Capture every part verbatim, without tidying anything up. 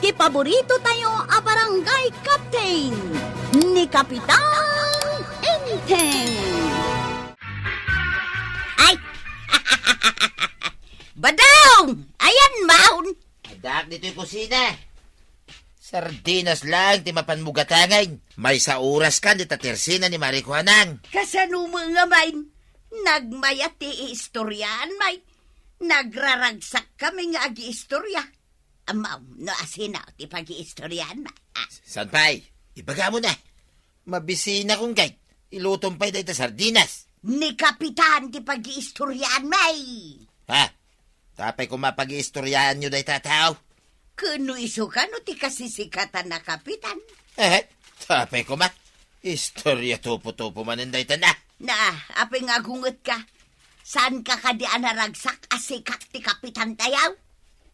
Paborito tayo a barangay captain, ni Kapitan Enteng. Ay! Badong! Ayan, maun! Addaak ditoy kusina. Sardinas lang ti mapan mo gatangen. Maysa oras kan dita tersina ni Mari Kuanang. Kasano mo nga, May? Nagmayat ti iistoryaanmi. Nagraragsak kami nga agiistorya. Amam, no asino ti pagiistoryaanmi. Ah. Saan pay? Ibaga mo na. Mabisina kong guide. Ilutom pay dayta sardinas. Ni Kapitan ti pagiistoryaanmi. Ha? Tapay koma pagiistoryaanyo dayta tao? Ken no isu kano ti kasisikatan a Kapitan? Eh, tapay koma. Istorya tupo-tupo manen dayta na. Na, apay nga agungetka? Saanka kadi a naragsak a sikat ti Kapitan tayaw?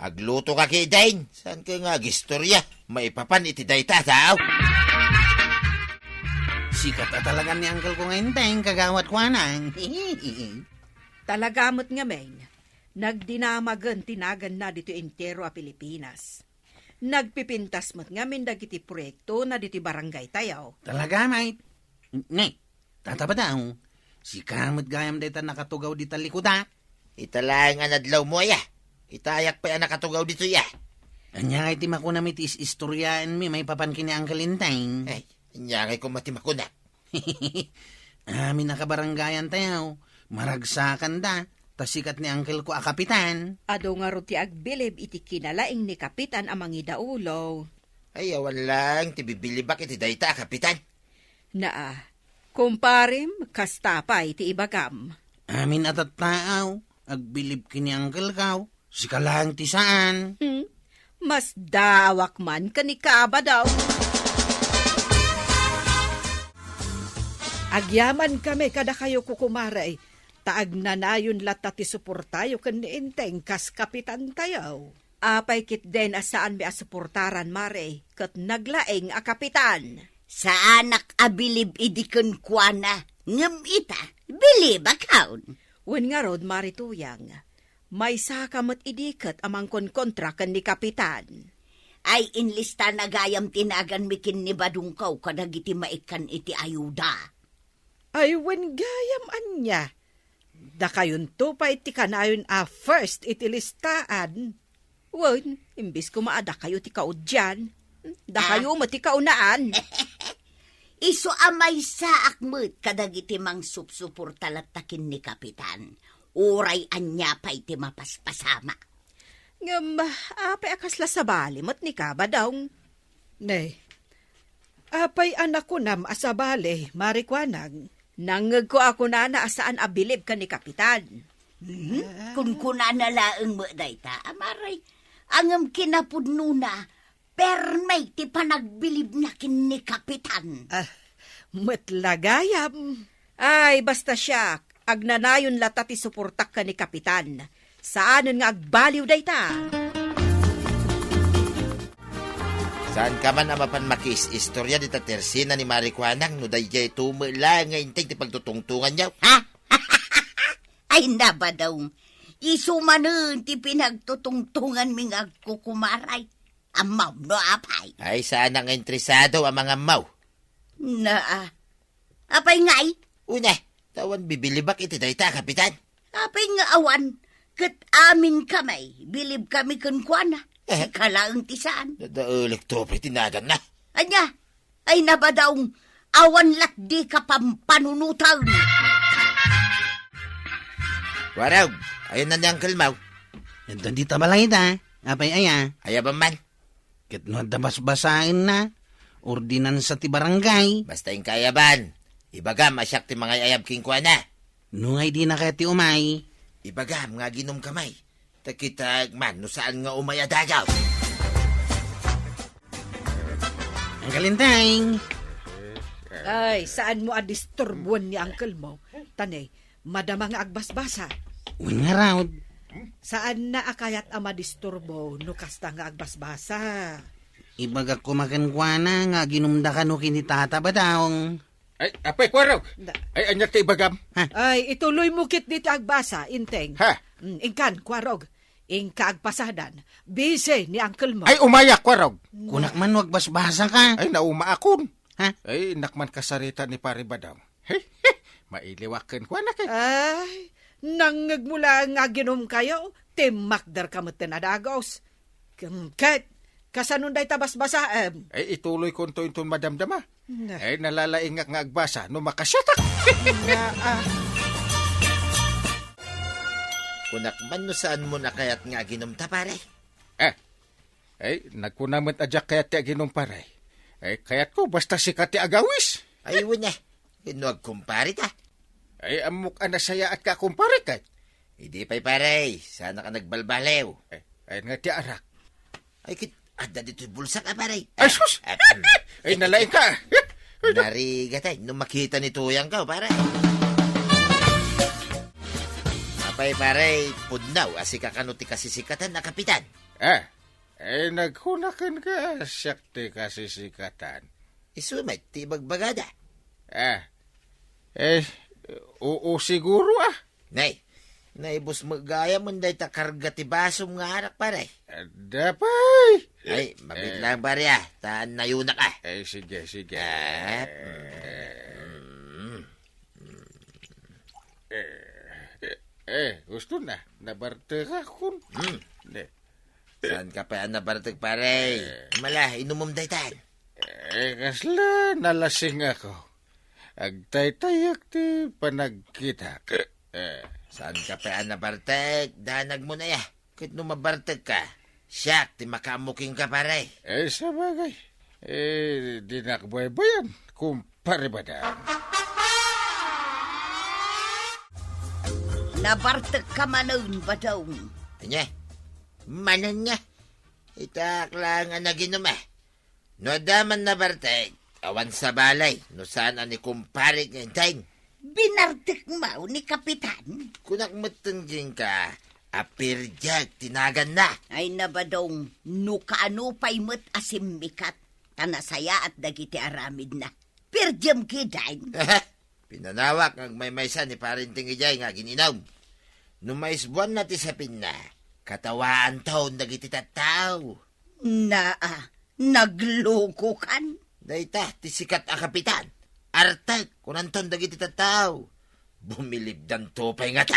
Agluto ka ketdin. Saanka nga agistorya? Maipapan iti dayta a tao. Sikat a talagan ni uncle ko nga Enteng, Kagawad Kuanang. Talaga met ngamin, nagdinamagen ti naganna ditoy entero a Pilipinas. Nagpipintas met ngamin dagiti proyektona ditoy barangay tayo. Talaga, mate? Ne, Tata Badong, sika met gayam dayta nakatugaw dita likuda. Ita laeng a nadlaw mo, aya. Itayak pay a nakatugaw ditoy, aya. Ania ngay ti makunam iti is-istoryaenmi maipapan ken ni Uncle Enteng? Ay, ania ngay koma ti makunam? Amin a kabarangayan tayo, maragsakanda, ta sikat ni uncle ko a kapitan. Adu ngarud ti agbilib iti kinalaing ni Kapitan a mangidaulo. Ay, awan laeng ti bibilibak iti dayta a kapitan. Naa, kumparem, kasta pay ti ibagam. Amin a tattaaw, agbilib ken ni uncle ko, sika laeng ti saan. Hmm? Masdaawak man ken ni Kabadaw. Agyaman kami kadakayo, kukumare, ta agnanayon latta ti suportayo ken ni Enteng kas kapitantayo. Apay ketdin a saanmi a suportaran, mare, ket naglaing a kapitan? Saanak a bilib idi kenkuana, ngem ita, bilibak, haun. Wen ngarud, Mare Tuyang, maysaka met idi ket a mangkonkontra ken ni Kapitan. Ay, inlistana gayam ti naganmi ken ni Badongko kadagiti maikkan iti ayuda. Ay, wen gayam ania? Dakayonto pay ti kanayon a first iti listaan. Wen, imbes koma a dakayo ti kaudian, dakayo Ah. met ti kaunaan. Isu a maysaak met kadagiti mangsupsuporta latta ken ni Kapitan. Uray ania pay ti mapaspasama. Ngem, apay a kasla sabali met ni Kabadaw? Ne, apay a nakunam a sabali, Mare Kuanang? Nangngegko a kunana a saan a bilib ken ni Kapitan. Mhm. Kunkunana laeng met dayta, a Mare. Ngem kinapudnona, perme ti panagbilibna ken ni Kapitan. Ah, met la gayam. Ay, basta siak, agnanayon latta ti suportak ken ni Kapitan. Saanen nga agbaliw dayta. Saanka man a mapan makiis-istorya dita tersina ni Mare Kuanang no daydiay tumo la nga Enteng ti pagtutungtonganyo, ha? Ay, Nabadaw, isu manen ti pinagtutungtonganmi nga agkukumaray. Ammom no apay? Ay, saanak nga interesado a mangammo. Naa. Apay ngay? Una, ta awan bibilibak iti dayta a kapitan. Apay nga awan? Ket amin kami, bilib kami kenkuana. Eh. Sika laeng ti saan. Dadaelek to pay ti naganna. Ania? Ay, Nabadaw, awan latdi ka pampanunotan. Warog, ayan na ni Uncle Mau. Ito dita balay da. Apay aya? Ayaban man. Ket no adda basbasaenna, ordinansa ti barangay. Basta inka ayaban. Ibagam a siak ti mangay-ayab kenkuana. No nga idina kayat ti umay? Ibagam nga aginom kamay. Ta kitak man no saan nga umay a dagaw. Uncle Enteng. Ay, saan mo a disturbuan ni uncle mo? Tane, madama nga agbasbasa. Wen ngarud. Saan na a kayat a madisturbo no kasta nga agbasbasa? Ibagak koma kenkuana nga aginumda kano ken ni Tata Badong. Ay, apay, Kuarog. Da- Ay, ania ti ibagam? Ha? Ay, ituloy mo ketdi ti agbasa, Enteng. Ha? Mm, inkan, Kuarog. Inka agpasadan, busy ni uncle mo. Ay, umayak, Kwarog. Kunak man no agbasbasaka. Ay, naumaakon. Ha? Ay, innak man kasarita ni Pare Badong. Hey, mailiwaken kuanak eh. Ay, nangngeg mo lang nga aginumkayo, timmakder ka met ti nadagos. Ket, kasano dayta basbasaem? Ay, ituloy ko inton madamdama. Na. Ay, nalalaingak nga agbasa no makasiatak. Na, ah. Kunak man no saan mo nakayat nga aginumta, pare. Eh, ay, nagkuna met a diak kayat ti aginum, pare. Ay, kayat ko, basta sika ti agawis. Ay, wen, eh. No agkumpare ta. Ay, ammok a nasayaat ka, kumpare, ket. Idi pay, pare, saanak a nagbalbaliw. Ay, ayan nga ti arak. Ay, ket, adda ditoy bulsak, a, pare. Ay, sus! Ah, mm. Ay, nalaing ka. Narigat, ay, no makita ni Tuyang ka, pare. Apay, pare, pudno a sika kano ti kasisikatan a kapitan. Ah, eh, nagkunaken ka, siak ti kasisikatan. Isu met ti ibagbagada. Ah, eh, oo siguro, ah. Nay, naibus met gayam dayta karga ti basom nga arak, pare. Adda pay. Ay, mabit lang, pare, ah. Ta nayunak, ah. Eh, sige, sige. Ah, mm. Eh, eh, eh, gusto na. Nabartek akon. Hmm. Ne. Saan ka pa nabartek, pare? Eh. Mala, inumom daytan. Eh, kasla, nalasing ako. Agtaytayak ti panagkitak. Eh. Saan ka pa nabartek? Danag mo na ya. Ket no mabartek ka, siak ti makaammo kenka, pare. Eh, sabagay. Eh, dinak baybayan, kumpare Badang. Nabartek ka manen, Badong. Ania? Manen nga? Itak lang a naginum, eh. No adda man nabartek, awan sabali, no saan a ni kumpare nga inteng. Binartek mo ni Kapitan? Kunak metten kenka, a perdiak ti naganna. Ay, na, Badong, no kaano pay met a simmikat, ta nasayaat dagiti aramidna. Perdiem ketdin. Pinanawak nga agmaymaysa ni Pare Enteng idiay nga agin-inum. No maisbuanna ti sapinna, katawaanton dagiti tattao. Naa, naglokokan. Dayta ti sikat a kapitan. Artek, kunanton dagiti tattao. Bumilibdanto pay ngata.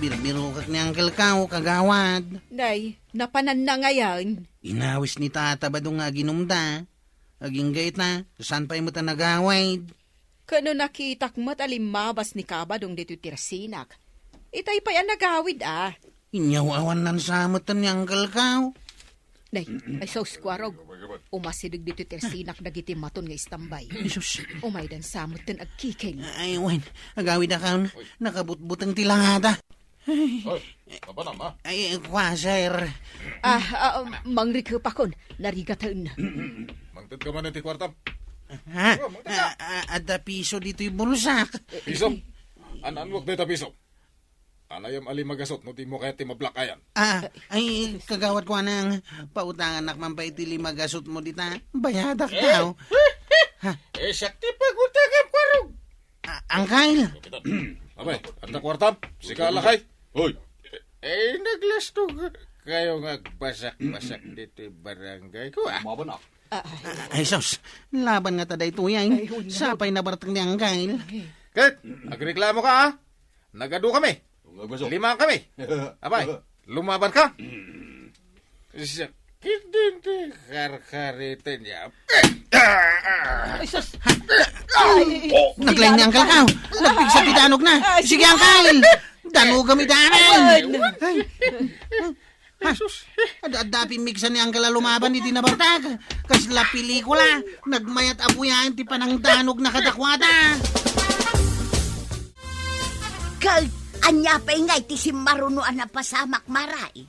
Birbirokak ni Uncle Kao, kagawad. Nay, napananna ngayen. Inawis ni Tata Badong nga aginumda. Agingga ita, saan pay met a nagawid? Ken no nakitak met a limmabas ni Kabadong ditoy tersinak, itay pay a nagawid, a. Inyaw awan nan sa met ni Uncle Kao. Nay, ay sus, Kuarog. Umasideg ditoy tersinak dagiti maton nga istambay. Jesus. Umaydan sa met agkiking. Ay, wen. Agawid a kan. Nakabutbuteng ti langada. Ay, mapanam, ah. Ay, kua, sir. Ah, ah, mangrikepakon, narigaten. Mangted ka man iti kuartam. Ha? Oh, mangted ka. Ah, ah, adda piso ditoy bulsak. Piso? An-, anwak dayta piso? Anayam a lima gasut no di mo kayat ti mablak ayan. Ah, ay, kagawad ko anang, pautanganak man pay ti lima gasut mo dita. Bayadak daw. Ha? Eh, siak ti pagutangam, Kuarog. Ah, Angkay? Abay, adda kuartam? Sika, lakay. Hoy! Eh, naglastog kayo nga agbasak-basak ditoy barangay ko, ah. Maban, ah. Ah, ay, sus, laban nga ta daytoy, ay. Ay, wala. Sapay nabartek ni Angkay. Ket, agreklamo ka, ah. Nagadu kami. Lima kami. Abay, lumaban ka. Sakit din ti karkariten niya. Ay, sus! Ay! Naglaing ni Uncle Kao. Nagpigsa ti danogna. Ay, sige, Uncle. Danogam iti amin. Ay. Ay, sus. Adda-adda pimmigsa ni Uncle a lumaban iti nabartek. Kasla pelikula. Nagmayat a buyaen ti panangdanogna kadakuada. Ket, ania pay ngay ti simmaruno a napasamak, Maray?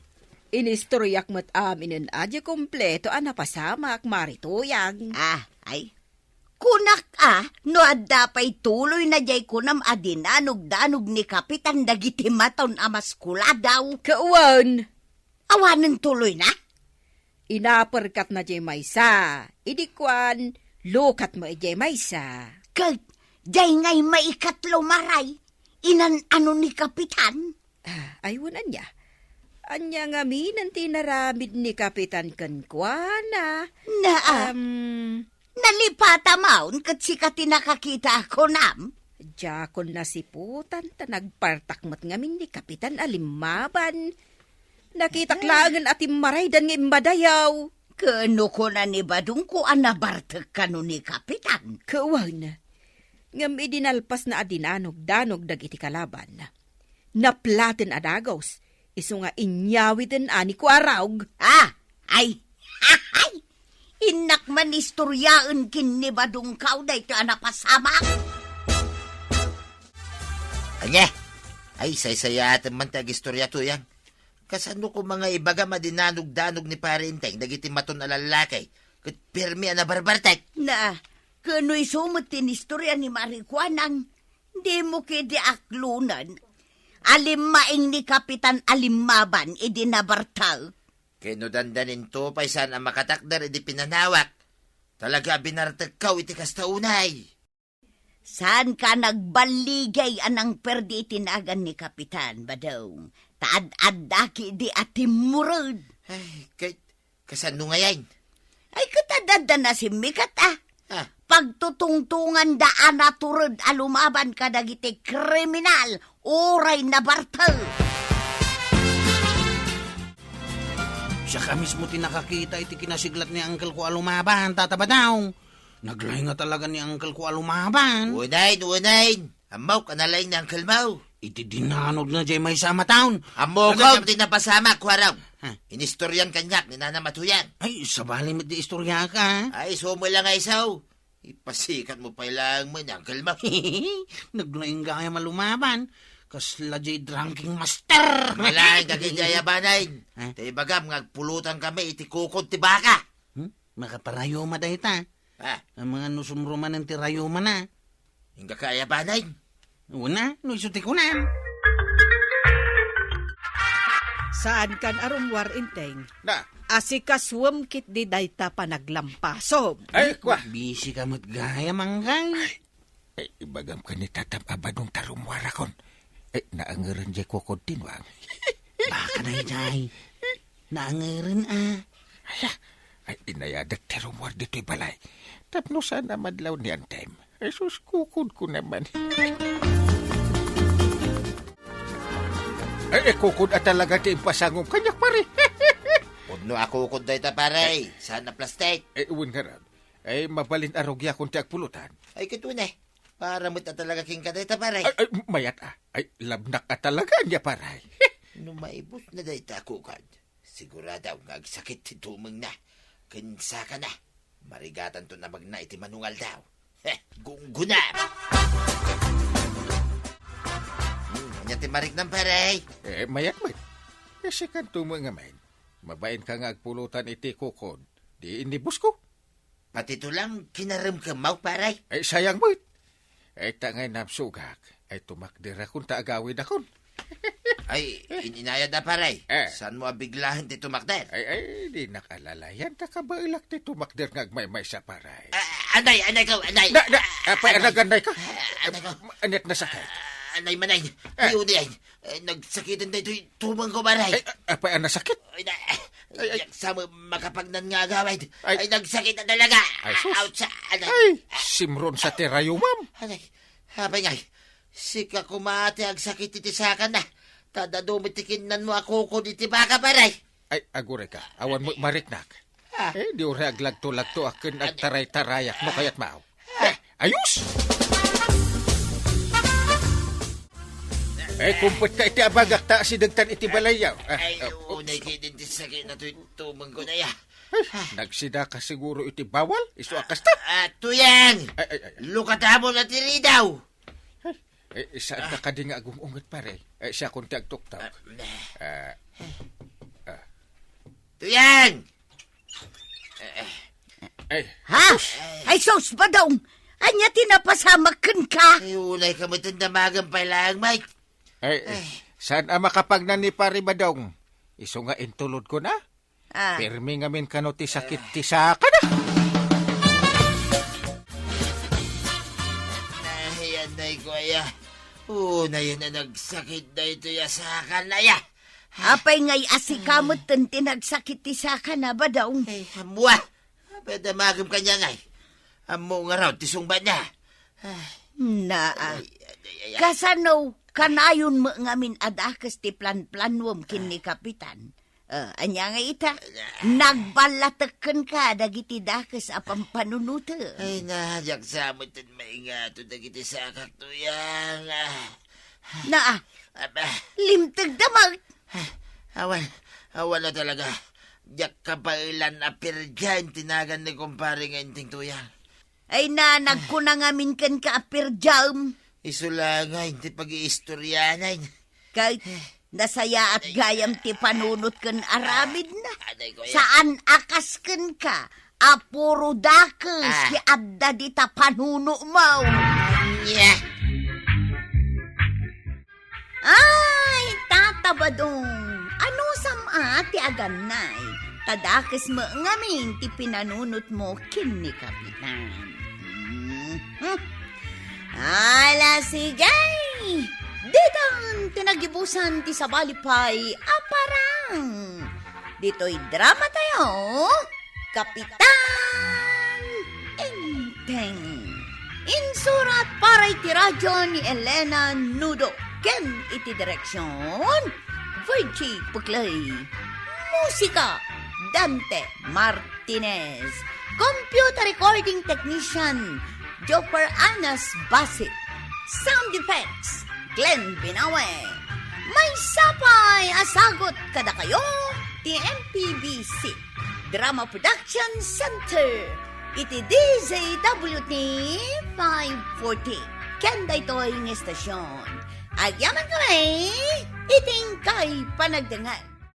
Inistoryak met aminen a di kompleto a napasamak, Mari Tuyang. Ah, ay. Kunak a, no adda pay tuloyna diay kunam a dinanogdanog ni Kapitan dagiti maton a maskuladaw. Kawan. Awanen tuloyna? Inaperkatna diay maysa. Idi kuan, lukatmo idiay maysa. Ket, diay ngay maikatlo, Maray, inan-ano ni Kapitan? Ay, wen ania? Ania ngamin ti inaramid ni Kapitan kenkuana? Naa. Am, nalipata maon ket sika ti nakakita a kunam? Diakon nasiputan ta nagpartak met ngamin ni Kapitan a limmaban. Nakitak laengen a timmaraydan nga immadayaw. Ket no kuna ni Badongko a nabartek kano ni Kapitan? Ket wen, ngem idi nalpasna a dinanogdanog dagiti kalaban, naplaten a dagus, isu nga inyawiten a ni Kuarog. Ah, ay, ay, innak man istoryaen ken ni Badongko daytoy a napasamak. Ania? Ay, saysayaatem man ti agistorya, Tuyang. Kasano koma nga ibagam a dinanogdanog ni Pare Enteng dagiti maton a lallaki, ket permi a nabarbartek? Na, ket no isu met ti inistorya ni Mari Kuanang, dimo ketdi aklonen a limmaing ni Kapitan a limmaban idi nabartek. Ket no dandaninto pay saan a makatakder idi pinanawak, talaga a binartekkaw iti kasta unay. Saanka a nagballigay a nangperdi iti nagan ni Kapitan, Badong, ta ad-adda ketdi a timmured. Ay, kay, kasano ngayen? Ay, ket adda nasimmikat, a. Ah. Pagtutungtonganda a natured a lumaban kadagiti kriminal, uray nabartek. Siak a mismo ti nakakita iti kinasiglat ni uncle ko a lumaban, Tata Badong. Naglaing talaga ni uncle ko a lumaban. Unayen, unayen. Ammok a nalaing ni uncle mo. Iti dinanogna jay maysa a mataon. Ammok ti napasamak, Kuarog. Ha? Inistoryan kaniak ni Nanam a Tuyang. Ay, sabali met ti istoryak, a. Ay, isu met la nga isu. Ipasikatmo pay laeng met ni uncle mo. Naglaing gayam a lumaban. Kasla jay drinking master. Malaing dagiti ayabanen. Ha? Ta ibagam nga agpulotankami iti kukod ti baka. Hmm? Makaparayuma dayta. Ah. Amangan no sumrumanen ti rayumana. Inggaka ayabanen. Una, no isu ti kunam. Saankan a rummuar, Enteng. Na. Asikasuem ketdi dayta panaglampasom. Ay, kua. Busy ka met gayam, Angkay. Ay, ay, ibagam ken ni Tatam a Badong ta rummuarakon. Ay, naangeren jay kukod ti nuang. Baka na jay. Naangeren, a. Ay, a. Ay, inayadek ti rummuar ditoy balay. Tapno saan a madlaw ni Antem. Ay, sus, kukod ko naman. Ay, ay, kukod a talaga ti impasangom kaniak, pare. Pudno a kukod dayta, pare. Saan a plastik? Ay, wen ngarud. Ay, mabalin a rugiakon ti agpulotan. Ay, ket wen, e. Para met a talaga kenka dayta, pare. Ay, ay, mayat, a. Ay, labnak a talaga ania, pare. No maibusna dayta a kukod, sigurado nga agsakit ti tumengna ken sakana. Marigatanto a magna iti manungaldaw. He, gungguna! Hmm, ania ti mariknam, pare? E, mayat met. E, sikanto met ngamin. Mabainka nga agpulotan iti kukod. Di inibus ko. Pati tulang kinaremkemmo, pare? Ay, sayang met. Ay, ta ngay namsugak. Ay, tumakderakon ta agawidakon. Ay, in-inayad a, pare. E. Saanmo a biglaen ti tumakder? Ay, ay, dinak alalayan ta kabaelak ti tumakder nga agmaymaysa, pare. A, anay, anay ko, anay. Na, na, apay a naganay ka? A, anay ko. Aniat nasakit? A, anay manen. E. Ay, unayen. E, nagsakiten daytoy tumengko, pare. Ay, a-, apay a nasakit? Ay, na, ay, ay. Diak sa ma-, makapagnan nga agawid. Ay. Ay, nagsakit a talaga. Ay, sus. Ouch, a, anay. Ay, simron sa ti rayumam. Anay, apay ngay. Sika koma ti agsakit iti sakana. Ta adu met ti kinnanmo a kukod iti baka, pare. Ay, aguray ka. Awan met mariknak. A. E, di uray aglagto-lagtoak ken agtaray-tarayak no kayatmo. A. E, ayos! E, kumpet ka iti abagak ta asidegtan iti balayyo. A, ay, a, oops. Unay ketdin ti sakit na toy tumengko, a. Ay, nagsida ka siguro iti bawal? Isu a kasta? A, Tuyang! Ay, ay, ay. Lukatamo na ti ridaw! Ay, e, saanka kadi nga agum-unget, pare? E, siakon ti agtuktok. A, a. Tuyang! E, e. Ay. Ha? Sus! Ay, sus, Badong! Ania ti napasamak kenka? Ay, unay ka met a damagem pay laeng, Mike. Ay, ay. Saan a makapagnan ni Pare Badong? Isu nga intulodkon, a? A. Pirmi ngamin kano ti sakit ti sakana. Ay, anay ko aya. Unayen a nagsakit daytoy a sakana, aya. Apay ngay a sika metten ti nagsakit ti sakana, Badong? Ay, ammo a. Apay a damagem kaniay? Ammo ngarud ti sungbatna. Ay, Naa. Ay, ay, ay, ay. Kasano, kanayon met ngamin a dakes ti planplanwem ken ni Kapitan? Ah, ania nga ita? Nagballatek kenka dagiti dakes a pampanunotem. Ay, na, diak sa metten maingato dagiti sakak, Tuyang. Ah. Naa. Aba. Limtegda met. Ah, awan, awan a talaga. Diak kabaelan a pirdiaem ti nagan ni kumpare nga Enteng, Tuyang. Ay na, nagkuna ngamin kenka a pirdiaem. Isu la ngay ti pagiistorianan. Ket nasayaat gayam ti panunot ken aramidna. Aday ko, ya. Saan a kas kenka a puro dakes Ah. ti adda dita panunotmo. Nya. Ay, Tata Badong, anusam a ti agannay, ta dakes met ngamin ti pinanunotmo ken ni Kapitan. Mhm. Ala, sige! Ditan ti nagibusan ti sabali pay a parang. Ditoy drama tayo, Kapitan Enteng. Insurat para iti radyo ni Elena Nudo ken iti direksyon, Virgie Puclay. Musika, Dante Martinez. Computer recording technician, Jopper Anas Basit. Sound effects, Glenn Binawe. Maysa pay a sagut kadakayo ti M P B C Drama Production Center iti D Z W T five forty. Ken daytoy nga estasyon, agyamankami iti inkay panagdengngeg.